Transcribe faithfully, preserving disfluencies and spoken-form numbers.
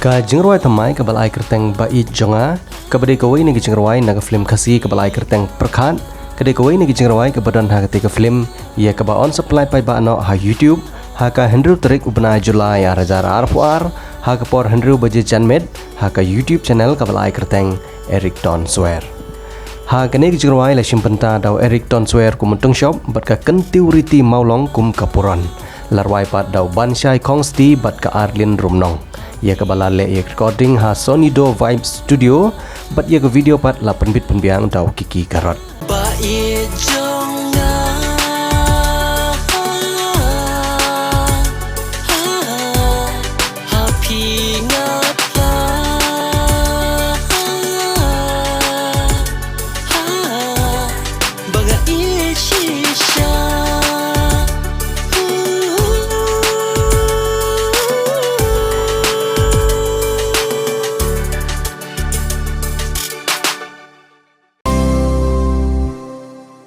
Ka jingrwai thymmai kaba la ai kyrteng Ba Ïeit Jong Nga, kaba dei kawei na ki jingrwai na ka film Khasi kaba la ai kyrteng Pyrkhat, ka dei kawei na ki jingrwai kaba don ha katei ka film, ïa kaba yn sa pynlait paidbah noh ha YouTube ha ka hynriew tarik u bnai July ar hajar arphew ar, ha ka por hynriew baje janmiet, ha ka YouTube channel kaba la ai kyrteng Eric Tonswear. Ha kane ka jingrwai la shim bynta da u Eric Tonswear kum u Tyngshop bad ka Kyntiew Riti Mawlong kum ka Puron. La rwai pat da u Banshai Khongsti bad ka Arlin Rumnong. Ïa kaba la leh ïa ka recording ha Sonido Vibe Studio bad ïa ka video pat la pynbit pynbiang da u Kiki Karot. Ba ïeit jong nga, ha phi nga phla, ba nga ïeit shisha.